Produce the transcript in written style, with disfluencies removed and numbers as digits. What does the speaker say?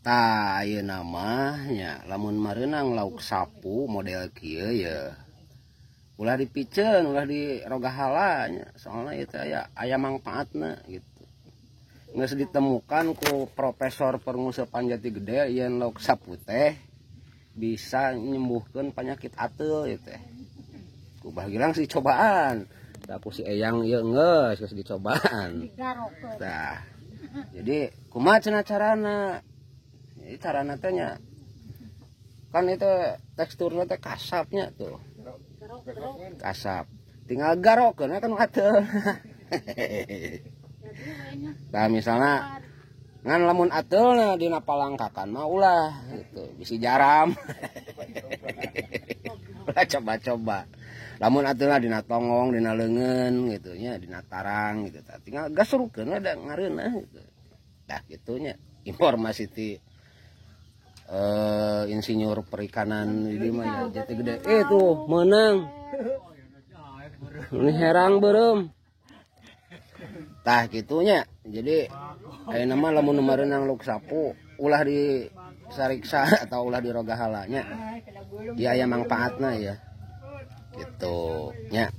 Tah, ayeuna mah nya lamun mareunang lauk sapu model kieu ya ulah dipiceun, ulah dirogahala nya, soalna ieu teh aya aya mangpaatna gitu. Geus ditemukan ku Profesor Penguseupan Jati Gede yen lauk sapu teh bisa nyembuhkeun penyakit ateul ieu teh. Ku Bah Gilang sih cobaan. Tah, ku si Eyang ieu geus geus dicobaan. Tah. Jadi kumaha cenah carana? Jadi carana teh nya kan itu teksturnya teh kasapnya tuh. Kasap. Tinggal garokeun kan ateul. Nah, misalnya ngan lamun ateulna dina palangkakan mah ulah gitu, bisi jaram. Ulah coba-coba. Lamun ateulna dina tonggong, dina leungeun gitu nya, dina tarang gitu. Tah, tinggal gasrukeun da ngareunah gitu. Tah, kitu nya informasi ti insinyur perikanan di dieu mah ya, Jati Gede. Tuh meunang. Ini herang beureum. Tah, kitunya. Jadi ayeuna mah lamun mareunang lauk sapu ulah disariksa atau ulah dirogahala nya. Ieu aya mangpaatna ya. Gitu nya.